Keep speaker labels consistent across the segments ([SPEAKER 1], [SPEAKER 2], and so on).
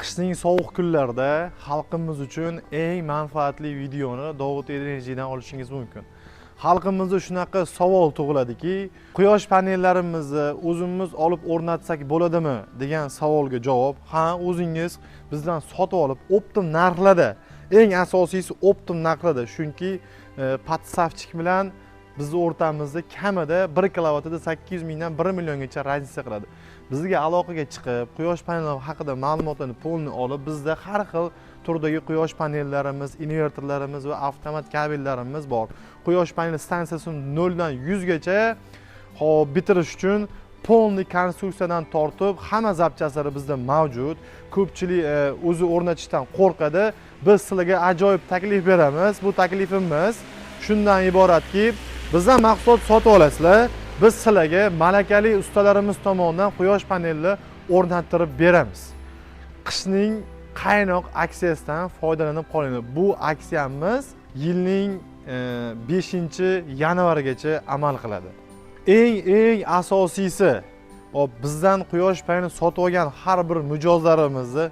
[SPEAKER 1] Qishning sovuq kunlarida xalqimiz uchun eng manfaatli videoni Dovud Energy'dan olishingiz mumkin. Xalqimizda shunaqa savol tug'iladiki, quyosh panellarimizni o'zimiz olib o'rnatsak bo'ladimi degan savolga javob: ha, o'zingiz bizdan sotib olib, оптом narxlarda, eng asosiysi оптом narxlarda, chunki подставщик bilan bizni o'rtamizda kamida 1 kilovatida 800 mingdan 1 milliongacha разница qiladi. Bizga aloqaga chiqib, quyosh paneli haqida ma'lumotlarni полный olib, bizda har xil turdagi quyosh panellarimiz, invertorlarimiz va avtomat kabellarimiz bor. Quyosh paneli stansiyasini 0 dan 100 gacha hop bitirish uchun полный konstruksiyadan tortib hamma запчасть lari bizda mavjud. Ko'pchilik o'zi o'rnatishdan qo'rqadi. Biz sizlarga ajoyib taklif beramiz. Bu taklifimiz shundan iboratki, bizdan mahsulot sotib olasizlar, biz sizlarga malakali ustalarimiz tomonidan quyosh panelini o'rnattirib beramiz. Qishning qaynoq aksiyasidan foydalanib qolinglar. Bu aksiyamiz yilning 5 yanvargacha amal qiladi. Eng asosiysi, hop, bizdan quyosh paneli sotib olgan har bir mijozlarimizni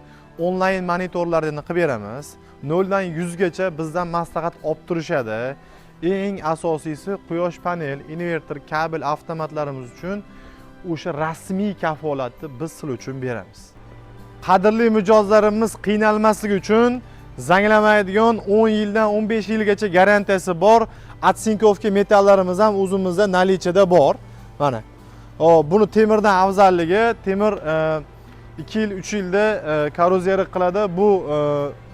[SPEAKER 1] onlayn monitorlarini qilib beramiz. 0 dan 100 gacha bizdan maslahat olib turishadi. Eng asosiysi, quyosh panel, invertor, kabel, avtomatlarimiz uchun o'sha rasmiy kafolatni biz sizlar uchun beramiz. Qadrli mijozlarimiz qiynalmasligi uchun zanglamaydigan, 10 yildan 15 yilgacha garantiyasi bor оцинковка metallarimiz ham o'zimizda наличие da bor. Mana, hop, buni temirdan afzalligi, temir 2 yil, 3 yilda korroziya qiladi. Bu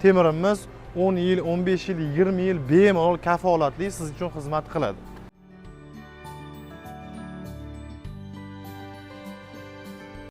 [SPEAKER 1] temirimiz 10 yil, 15 yil, 20 yil bemalol kafolatli siz uchun xizmat qiladi.